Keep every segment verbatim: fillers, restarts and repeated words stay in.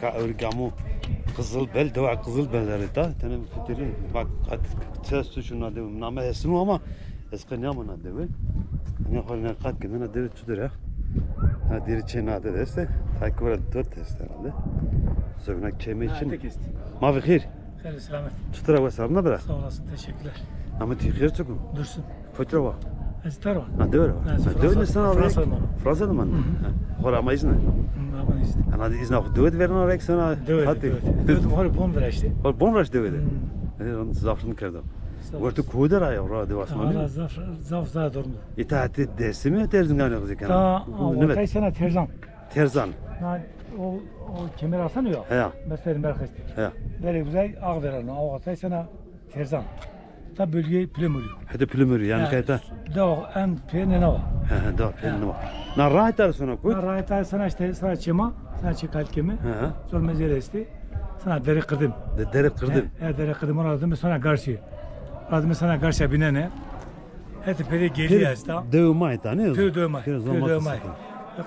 Ka ewrî gamo Qizilbel, dewa Qizilbel der ta. Tene fitirî, bak, qat çes tu şuna de, name hesinu ama ez qe niyama na dewe. Ne xo ne qat ke na dewe tu der ya. Ha, diri çê na de este. Ta ki ora dört este herhalde. Sövna keme için. Tek esti. Ma bi xêr. Xêr, selamet. Çitur a, wes arna bira? Sağ olasın, teşekkürler. Namê tu xêr çik o? Dursun. Kotî ra wa? Ez Tervan. Ha, dewe ra wa. Ha, dewe ne sana? Fransa de man. Fransa de man. Xora ama izne. Ama izne. Ana de izna xo dewe de verna rek sana. Dewe de, dewe de. Dewe de xora bon viraşte. Xora bon viraşte dewe de. E, on zafrın kerdo. Wertu kode ra ya, ra de asmanî. Zaf, zaf, zaf dormo. Îta hete Dêrsimî ya Erzinganî qizî kena? Ta, a, ortay sena Terzan. Terzan. Na, o, o Kemer Hasan ya. Heya. Mesela merkezde. Heya. Böyle güzel Ağveren, o ortay sena Terzan. Ta bölge Pilemurî. Hede Pilemurî, yani kayta. Da en pê nena wa. He, he, da pê nena wa. Na rahat ar sona kut? Na rahat ar sona işte, sona çema, sona çe kalkemi. He, he. Sonra mezele este. Sona Dere Kırdım. De, Dere Kırdım. He, he, Dere Kırdım, orada mı sona karşı. Orada mı sona karşı binene. Hetê pêrê gelî esta. Dewe ma esta, ne? Pêro dewe ma. Pêro dewe ma. E,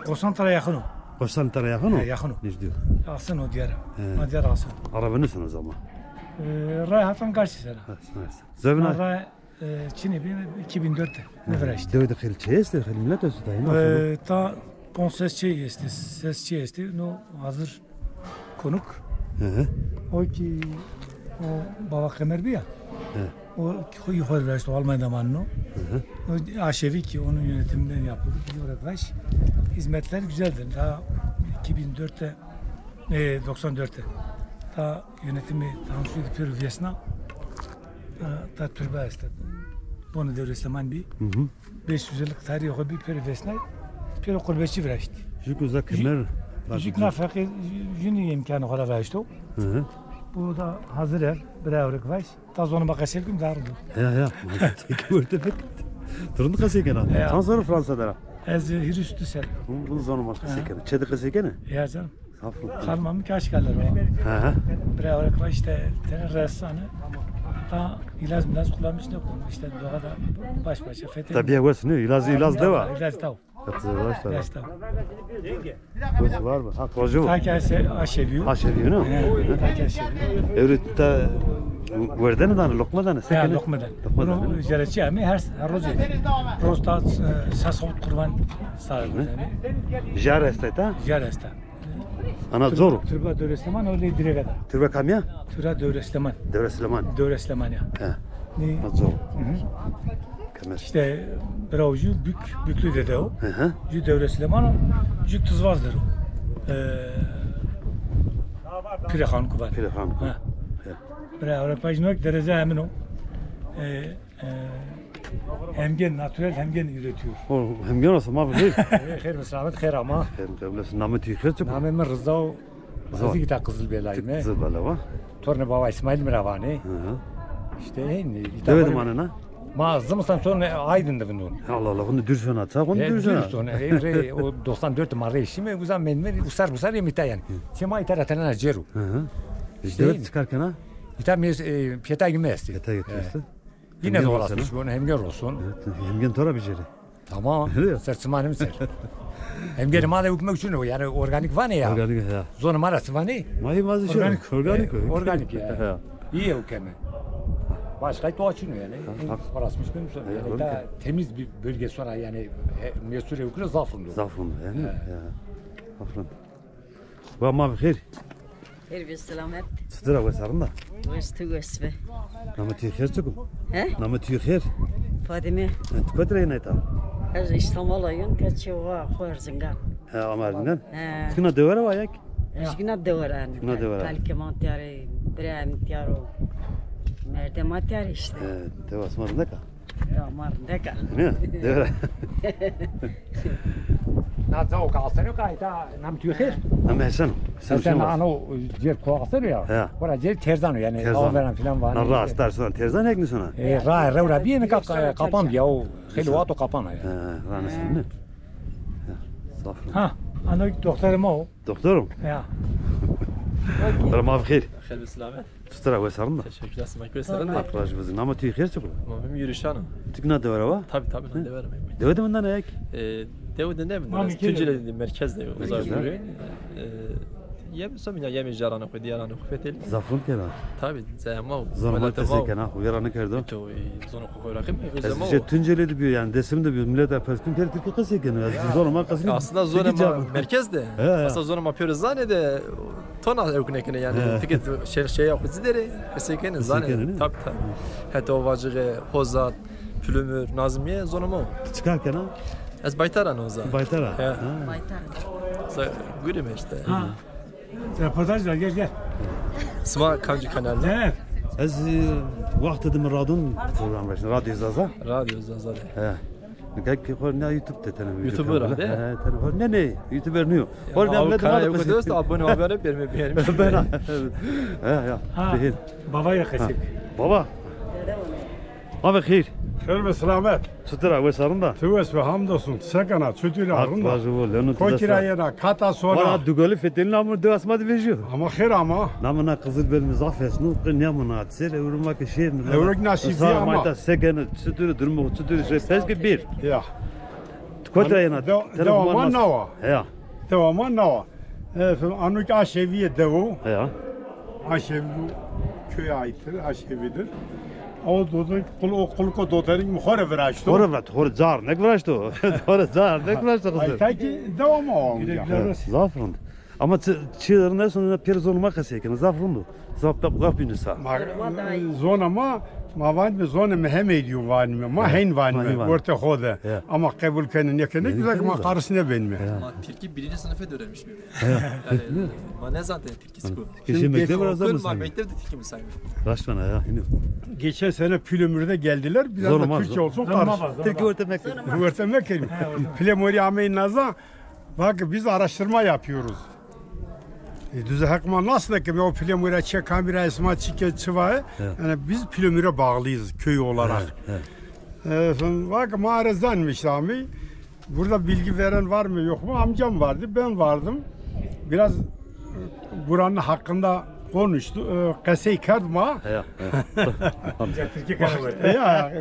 Qosan tara yaxin o. Qosan tara yaxin o? He, yaxin o. Nêzdî yo. Asin o diyar. He. Ma diyar asin. Araba ne sana zama? E, ray hatan karşı sera. Ha, sana. Zevna. Ray, e, çinî bin, iki bin dört de. Ne viraştî. Dewe de xêl çê estê, xêl milet estê tayê. E, ta Pon ses çê estê, ses çê estê. No hazir konuk. Hı hı. O ki o Bava Qemer bî ya. Hı. O ki xo, xo viraşto, Almanya'da manno. Hı hı. O aşevi ki onun yönetiminden yapıldı. Bizim arkadaş hizmetler güzeldir. Daha iki bin dörtte, e, doksan dörtte. Daha yönetimi tanıştırdı Peru Vesna. E, ta türbe estê. Bunu devre zaman bir. Hı hı. Beş yüz yıllık tarîhê xo bî pêro vesnay, pêro qurbetçî viraştî. Jûk uza kemer. Jûk na feqîr, jûnî îmkanê xo ra viraşto. Hı hı. Bu da hazir er, bira ewrek vaş. Ta zonê ma qesey kim dar do. Ya, ya. Tek werte pek. Turun qesey kena. Ya. Çand serr o Fransa der a? Ez hîris û di serr. Bu, bu zonê ma qesey kena. Çê de qesey kena? Ya canım. Zaf o. Xanima mi ki aşkalero. Hı hı. Bira ewrek vaş işte tene resane. Ta ilaz milaz kullanmış ne konu. İşte doğada baş başa fethe. Tabii ya, wes ne? İlaz, ilaz dewa. İlaz dewa. Tabii, ilaz dewa. İlaz dewa. Wes var mı? Ha, kozu. Ta ki aşe-, aşeviyo. Aşeviyo, ne? He, ta ki aşeviyo. Ewrî ta werdene dane, lokma dane. Ya, lokma dane. Lokma dane. Bunu jere çi ame her, her roz yedi. Roz ta, e, sas hot kurban sağır yani. Jar este ta? Jar este. Ana zor. Türba Dewresleman o lê dirêga da. Türba kamî ya? Türba Dewresleman. Dewresleman. Dewresleman ya. He. Ne? Ana zor. Hı hı. Kemer. İşte bira o jû bük, büklü dede o. Hı hı. Jû Dewresleman o, jû Tizvaz der o. Ee, Pire Xan Kuban. Pire Xan Kuban. Ha. He. Bira ewrek vaş no ki derece emin o. Ee, E, hemgen, natürel hemgen üretiyor. O hemgen olsa ma bilir. E, xêr bi selamet, xêr ama. Xêr, qebul olsun. Namê tu xêr çik o? Namê mi Rıza o. Rıza. Ez ki ta Qizilbelayîme. Qizilbela wa. Tornê Bava İsmail mi ra vanê. Hı hı. İşte en, dewe de manena? Ma zimistan sonra Aydın de vindon. Allah Allah, bunu dür sona, ça bunu dür sona. Dür sona. E, re, o doksan dört ma rê şîme, uza menme, usar usar yem îta yani. Çê ma îta ra tenena cêr o. Hı hı. İşte dewe de çikar kena? Îta mi, e, piyeta gime estê. Piyeta gime estê. Yine de olasın. Hemgen to ra bicêrê. Tamam. Ser çimanê mi ser. Hemgenê ma de hukmek çin o, yani organik vanê ya. Organik ya. Zonê ma ra çi vanê? Ma yê vazî organik. Organik o. Organik ya. İyi o keme. Başka doğa çin o yani. Uğraşmış benim sonra. Yani daha temiz bir bölge sonra yani, e, mesur evkure zaf rind o. Zaf rind yani. Ya. Zaf rind. Wa ma bi xêr. Xêr be selamet. Çitur a, wes a, rind a? Wes, tu wes be. Namê tu xêr çik o? He? Namê tu xêr? Fadime. He, tu kotî ra yena îta? Ez Îstanbul a yon, ke çê wa xo Erzingan. He, ama Erzingan? He. Tu kîna dewe ra wa ya ki? Ez kîna dewe ra. Kîna dewe ra. Kalkê ma tîyarê, birayê mi tîyaro. Merdê ma tîyarê işte. He, dewa sima rindek a? Ya, ma rindek a. Ne? Dewe ra. Na cao ke aseno ka îta namê tu xêr? Namê Hesen o. Hesen o. Hesen, ano cêr ko aseno ya. He. Ora cêr Terzan o yani. Terzan. Aw veran filan var. Na ra astar sona Terzan ek mi sona? E, ra, rew ra bîye mi ka, kapan bîya o. Xeylê wato kapan a ya. He, ra nesen ne? He, zaf. Ha, ano doktorê ma o. Doktor o? Ya. Ra ma bi xêr. Xêr bi selamet. Çitur a, wes a, rind a? Teşekkürler, sima ki wes a, rind a. Haq razî bo. Namê tu xêr çik o? Namê mi Yürüşan o. Tu kîna dewe ra wa? Tabii, tabii, na dewe ra. Dewe de windan a ya ki? E, Dew de ne bileyim, Tunceli de merkez de uzak duruyor. Yem somina yemê caranê xo, dîyaranê xo fetelî. Zaf rind kena. Tabi, zema. Zonê ma qesey kena, xo vîra nêkerdo. To zonê xo xo raqî mi? Ez zema. Tunceli de bîyo, yanî Dêsim de bîyo, milet a pers kim pêro tirkî qesey keno. Ez zonê ma qesey. Aslında zonê ma merkez de. Aslında zonê ma pêro zanê de tona ewk nêkenê yanî. Tirkî şey, şey ya xo zî derê qesey kenê, zanê. Tabi, tabi. Heta o vacixê Hozat, Pulomur, Nazmiye zonê ma o. Ti çi kar kena? Ez baytar a no za. Baytar a? He. Baytar. Za gurîme îşte. Ha. Röportaj ver, gel, gel. Sima kamcî kanal? Gel. Ez, e, wextê de mi radon program veşna, Radyo Zaza. Radyo Zaza de. He. Gel ki xor ne YouTube de tene. YouTuber de? He, tene xor ne ne, YouTuber niyo. Xor ne, ne, kanal yok, dost, abone, abone verme, beğenmiş. Ben. He, ya. Ha. Baba ya qesey. Baba. Abi xeyr. Xeyr ve selamet. Çitur a, wes a, rind a? Ti wes be, hamdolsun. Se kena, çitur a, rind a? Vajo, leno. Kokî ra yena, kata sona. Wala Dugolî fetelî, namê de asma de vejîyo. Ama xêr ama. Namê na Qizilbel mi zaf hesno, qe nîyamona. Sêr ewro ma ke şêr mi. Ewro nasîbî ama. Mayta se kena, çitur, durumo çitur, şey, pes ke bir. Ya. Kotî ra yena? Dewa ma nawa. Ya. Dewa ma nawa. E, ano ki aşevîye dewo. Ya. Aşevî köyê aittir, aşevîdir. O dodo, qul-, o qulko doderik mi xo rê viraşto. Xo rê viraşto, xo rê car nek viraşto. Xo rê car nek viraşto qizim. Ay, ta ki dewa ma o. Zaf rind. Ama çi, çi rind esto, pêro zonê ma qesey kena, zaf rind o. Zaf, zaf bîne sa. Ma, zonê ma, ma vanîme zonê mi Hemeydî yo vanîme. Ma heyn vanîme, ortê xo de. Ama qebul kenê nêkenê, güzel ki ma qaris nêbenîme. Ma Tirkî birinci sınıfı de öğrenmiş mi? Yani, ma nêzanitê Tirkî çik o. Geçen mektep biraz da mı sayın? Mektep de Tirkî mi sayın? Raşt vana ya, yine. Geçen sene Pülümür'de geldiler, biraz da Türkçe olsun, karış. Tirkî orta mektep. Orta mektep. Pülümür'ü ameyî naza, bak, biz araştırma yapıyoruz. E, düz hak ma nas nêkeme, o Pülümür'e çi, kamîra esma çi ke, çi vaye. Yani biz Pülümür'e bağlıyız köy olarak. E, bak, ma arezanmış ameyî. Burada bilgi veren var mı yok mu? Amcam vardı, ben vardım. Biraz, e, buranın hakkında konuştu, e, qesey kerd ma. Ya, ya. Amca Tirkî kara. Ya,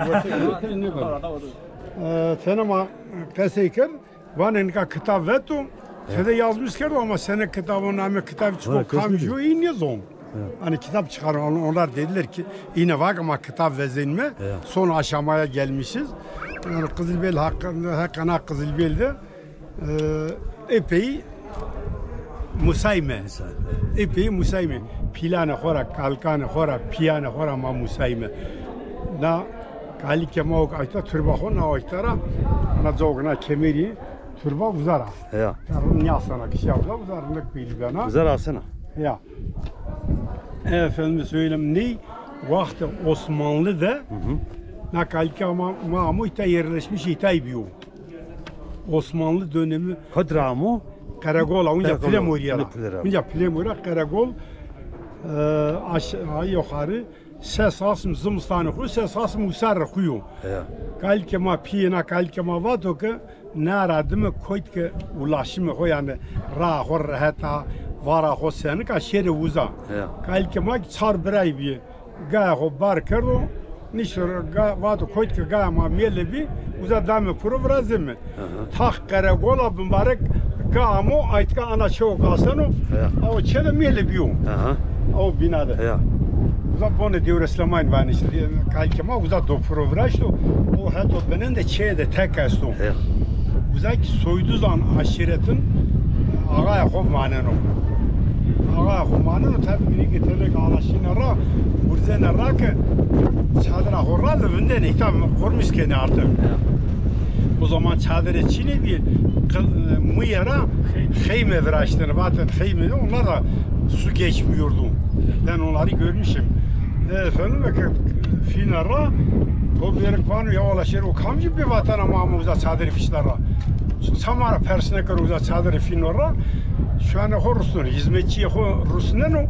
e, tenê ma qesey kerd. Vanê nika kitab veto. Tede yazmış kerdo ama sene kitabon, namê kitabî çik o, kamcî yo, î nêzon. Hani kitap çıkar, on-, onlar dediler ki, yine bak ama kitap vezenme. Son aşamaya gelmişiz. Yani Qizilbel hakkında, hakana Qizilbel de, e, epey musayme. Epey musayme. Pîlanê xo ra, kalkanê xo ra, pîyanê xo ra ma musayme. Na kalikê ma ok ayta, turba xo na ayta ra, ana cawk na kemerî, turba uza ra. Ya. Ya, rindek nîyasena, kişîya uza, uza rindek pêlî bena. Uza ra asena. Ya. Efendime söyleyeyim, ney, waxtê Osmanlı de na kalikê ma, ma amo îta yerleşmiş, îtay bîyo. Osmanlı dönemi. Kotî ra amo? Qeregola, unca Pilemorîye ra. Unca Pilemorîye ra Qeregol, e, aş-, ay yukarı, ses asm zimistanê xo, ses asm usar rê xo yo. Kalikê ma pîyê na, kalikê ma vato ke nara dime koyt ke ulaşimê xo, yani raa xo rehet a, vara xo senik a, şêrê uza. Kalikê ma ki çar biray bîyê. Gaya xo bar kerdo, nişto, ga-, vato koyt ke gaya ma mêle bî, uza dame piro virazeme. Tax Qeregola bimbarek ga amo, aytka ana çewok aseno, awo çê de mêle bîyo. Awo bîna de. Uza bonê Dewrêslemanî vanê, işte, kalikê ma uza do piro viraşto, o heto binin de çê de tek esto. Uza ki Soyduzan aşîretin axayê xo maneno. Axayê xo maneno, tabi, mînî ke tenê ke alaşîne ra, urzêne ra ke çadira xo ra de vindenê, îta qurmîs kenê artık. O zaman çadire çinê bî, qi-, e, muye ra xeyme viraştene, vaten xeyme, onlar da su geçmiyordu. Ben onları görmüşüm. E, efendim, ke fîne ra, o bêrik vano, ya wala şêro kamcî bî vatena ma, ma uza çadir vişta ra. Çama ra pers nêkero, uza çadir fîno ra. Şuanê xo rusneno, hizmetçiyê xo rusneno.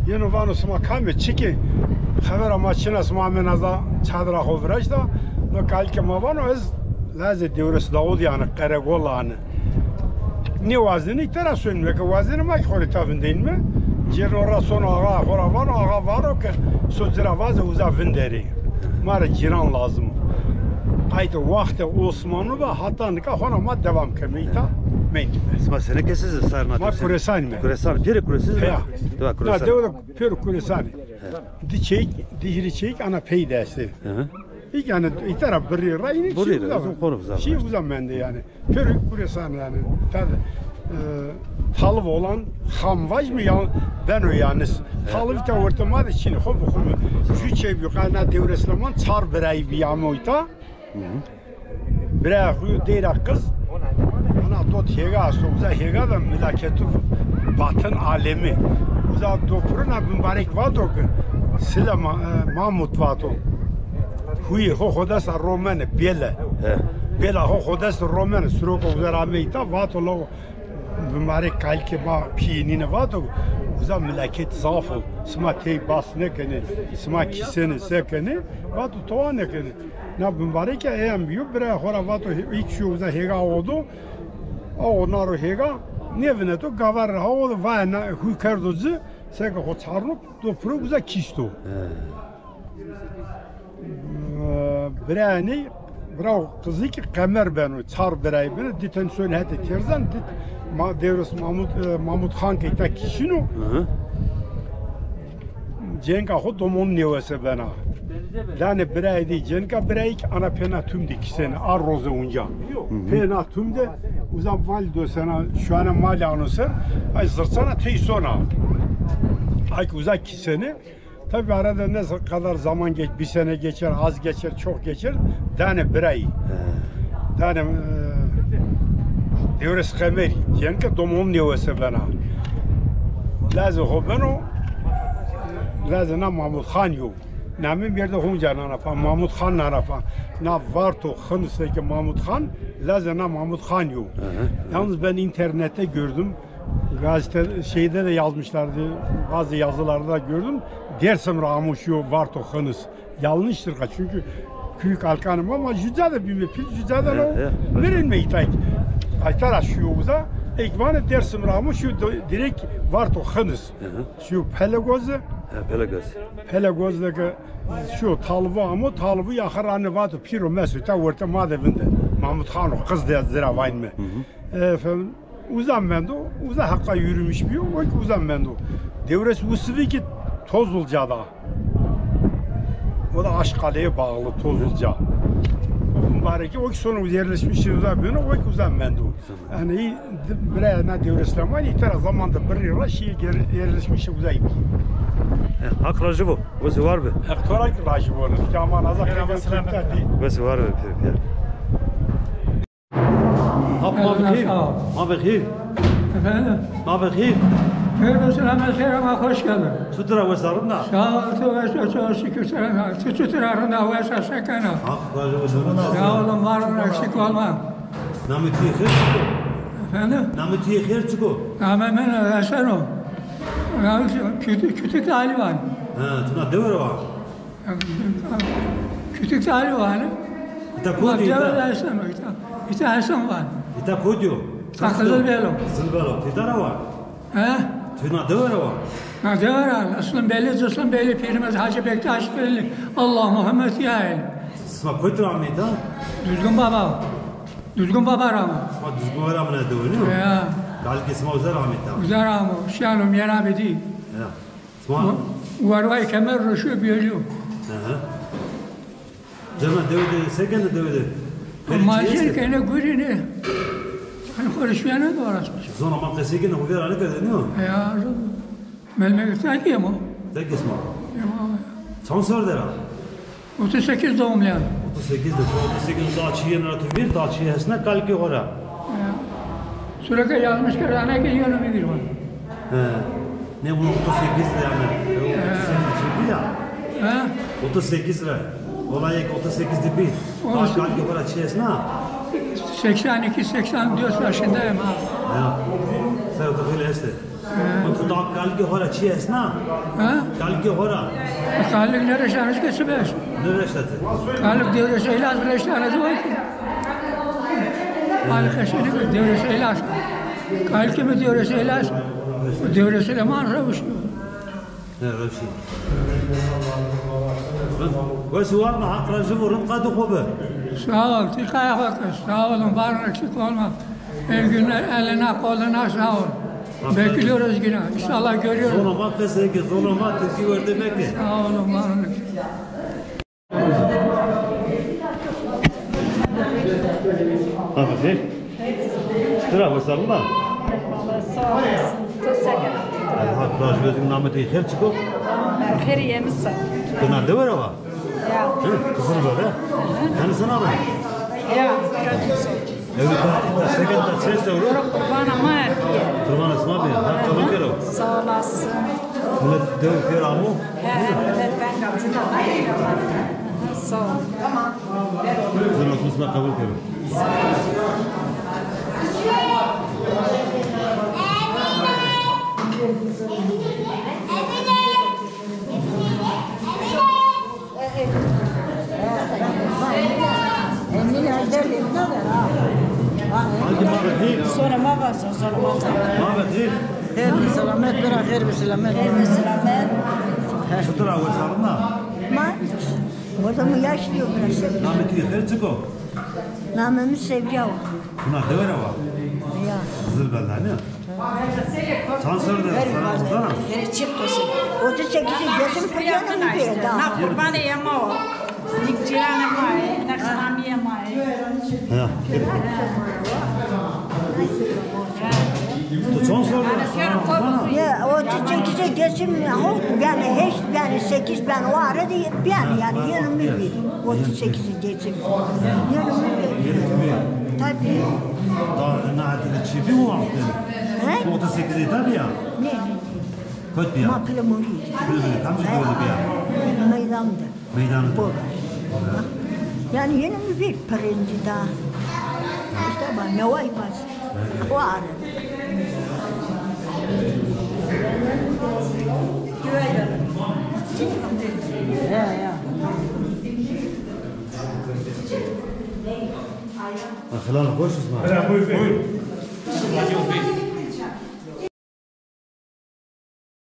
Yeno vano, sima kam ê, çik ê? Xevera ma çin a, sima amêna za çadira xo viraşta. No kalikê ma vano, ez lazê Dewres Daud, yani Qeregol, yani. Nêwazenê îta ra sonîme, ke wazenê ma ki xo rê îta vindenîme. Cêrno ra sono axa xo ra vano, axa vano ke so ci ra vaze uza vinderê. Ma rê cîran lazim o. Haydi wextê Osmanlı va, hata nika hona ma devam keme îta mendîme. Sima sene kesî zi sarna? Ma Kuresanî me. Kuresan, pêrê Kuresanî zi? Ya. Dewa Kuresan. Na dewa pêro Kuresanî. Di çeyik, di hîrê çeyik ana pey de estê. Hı hı. Îlk yanî îta ra birrî ra înî. Birrî ra, uza, uza. Şî uza mende yanî. Pêro Kuresan yanî. Tabi, e, talib olan xamvaj mı ya, beno yanî. Talib îta orta ma de çin, xo bi xo mi. Jû çê bî, qay na Dewrêsleman çar birayî bî amo îta. Hı hı. Biraya xo yo deyra qiz, ana dot hêga esto, uza hêga de milaketu batın alemi. Uza do piro na bimbarek vato ki, Sile Ma-, e, Mahmut vato. Huyê ho xo dest a romene, bêle. He. Bêla ho xo dest romene, suroko uza ra ame îta, vato la bimbarek kalikê ma pîyê nîne vato, uza milaket zaf o. Sima tey bas nêkenê, sima kîsenê, se kenê, vato towa nêkenê. Na bimbareke eyan bîyo, biraya xo ra vato, hê-, hîç şîyo uza hêga awo do, awo na ro hêga, nêvineto, gava ra awo do, vaye na huy kerdo ci, seke xo çarno, do piro uza kîsto. He. Birayê ney, bira qizî ki Qemer beno, çar birayî beno, di ten sonî hetê têrzan, di ma-, Dewrês Mahmut, e, Mahmut Xan ke îta kişîno. Hı hı. Cenka xo domon nêwese bena. Danê birayê dî, cenka birayî ki ana pêna tum de kîsenê, a roze unca. Hı hı. Pêna tum de uza mal dosena, şuane mal ano ser, ay zirtsana tey sona. Ay ki uza kîsenê. Tabii arada ne kadar zaman geç, bir sene geçer, az geçer, çok geçer, danê birayî. He. Danê, e, Dewrês Qemerî, cenka domon nêwese bena. Lazê xo beno, lazê na Mahmut Xan yo. Namê berde hunca nana pa, Mahmut Xan nana pa. Na Varto Xınıs ki Mahmut Xan, lazê na Mahmut Xan yo. Hı hı. Yalnız ben internette gördüm. Gazete şeyde de yazmışlardı, bazı yazılarda gördüm. Dersim ra amo şîyo Varto Xınıs. Yanlıştır ka, çünkü Kuyuk Alkanım ama jû ca de bîme, pil jû ca de. Evet, evet. Verin me îtay. Aytara şîyo uza, ey ki vanê Dersim ra amo şîyo do-, direkt Varto Xınıs. Hı hı. Şîyo Pelegozi. He, Pelegozi. Pelegozi de ki şîyo Talvu amo, Talvu yaxir anê vato pîro meso, ta orte ma de vinde. Mahmut Xano, qiz de zira vayn me. Hı hı. E, efendim, Uza mendo, uza hatta yürümüş bîyo, o ki uza mendo. Dewrês Usivî ki Tozulca da. O da Aşkale'ye bağlı Tozulca. O mübareki, o ki sonra yerleşmiş uza beno, o ki uza mendo. Tamam. Yani, buraya na Dewrêsleman, îta ra zamanda bir yıla şey yer-, yerleşmiş uza. E, Hak rajî bo, wesi war bi. Hak to ra ki rajî bo. Ki aman azak. Wesi war bi, pir, pir. Hap, ma bi xêr. Sağ ol. Ma bi xêr. Efendim? Ma bi xêr. Xêr olsun, hemen xêr ama hoş geldin. Çutir a, wes a, rind a? Sağ ol, tu wes a, çok şükür, sen a. Tu çutir a, rind a, wes a, se kena? Haq razı olsun, rind a. Sağ olun, var olun, eksik olma. Namê tu yê xêr çik o? Efendim? Namê tu yê xêr çik o? Namê min Hesen o. Namê Kütük, Kütük Alivan. Ha, tu na dewe ra wa? Kütük Alivan. Îta kotî, îta? Dewe de Hesen o, îta. Îta Hesen van. Îta kotî yo? Îta Qizilbelo. Qizilbelo. Îta ra wa? He? Tu na dewe ra wa? Na dewe ra. Aslında belli, cislim belli, pirimiz Hacı Bektaş belli. Allah Muhammed ya el. Sima kotî ra amê îta? Düzgün Baba. Düzgün Baba ra amê. Sima Düzgün Baba ra amê na dewe, nîyo? Ya. Kalikê sima uza ra amê îta? Uza ra amê. Şiyano mîyan a bedî. Ya. Sima? Warway kemer ro şîyo bîyolîyo. Hı hı. Cena dewe de, se kena dewe de? Macên kena gurîne. Hani xo rê şîyena de uğraşmış. Zona ma qesey kena, xo vîra nêkerde, nîyo? Ya, melmek tekî ma. Tekî sima? Ya. Çand serr der a? Otuz sekiz doğumluyum. Otuz sekiz de, otuz sekiz, daha çî yena ra tu vîr, daha çî hesna kalikê xo ra. Ya. Sureke yazmış kerdane ki yönü bir var. He. Ne, bunu otuz sekiz de yani. E, otuz sekiz de bî ya. He? Otuz sekiz lira. Olay ek otuz sekiz de bî. Daha kalikê xo ra çî hesna? Seksen iki, seksen dört yaşındayım ha. Ya. Sen otur böyle işte. He. Bak, daha kalikê xo ra çî hesna? He? Kalikê xo ra. Kalik ne reşanız ki sibes? Ne reşatı? Kalik Dewrês Eylas reşanız var ki. Kalik eşini Dewrês Eylas. Kalikê mi Dewrês Eylas. Dewrês Süleyman rewişt. He, rewşî. Wes war bi, Haq rajî bo, rind qadê xo bi. Sağ ol, dikkat et. Sağ olun, var olun, eksik olma. Her gün eline koluna sağ ol. Bekliyoruz yine. İnşallah görüyoruz. Zona ma pese ki, zona ma tepki verdi belki. Sağ olun, var olun. Abi, şey, sıra basalım da. Sağ olasın. Teşekkür ederim. Hak, Raj Gözlük'ün nameti her çıkıyor. Her yeni sağ. Bunlar da var ama. Ya. Hı, kızım böyle. Tanısana abi. Ya. Evet, ta, ta, seket ta, ses de olur. Qurbana ma yapıyor. Qurbana sima bir. Hak, kabul kero. Sağ olasın. Millet dev kero amu. He, millet ben kaptım. Sağ ol. Zırnaklı sima kabul kero. Emîn Heyder de ne der ha? Hangi ma ve hîr? Sonra ma va, sonra ma va. Ma ve hîr. Xêr bi selamet, bira xêr bi selamet. Xêr bi selamet. Çitur a, wesarina? Ma, o zaman yaşlıyım biraz. Namê tu xêr çik o? Namê mi Sevgiya o. Buna dewe ra wa? Ya. Zilbelda ne? Çand serre de, sana uzana? Otuz sekiz geçim, piyano mu bir daha? Na qurbanê yê ma o. Nik cîranê ma ê, nek xamîyê ma ê. Ya. Tu çand serre de, sana uzana? Ya, otuz sekiz geçim, ho, yani heşt, yani sekiz, yani o arada, yani, yani yirmi bir. Otuz sekiz geçim. Yirmi bir. Yirmi bir. Tabii. Da na de çi bi o wextî? He? Otuz sekiz tabii ya. Ne? Kot biya? Ma pile morî. Pile morî. Kamcî doğru biya? Meydanda. Meydanda. Bu. Yani yirmi bir pirinci da. İşte bak, ne vay bas. Var. Ya, ya. Xilal xoş isma. Buyur, buyur.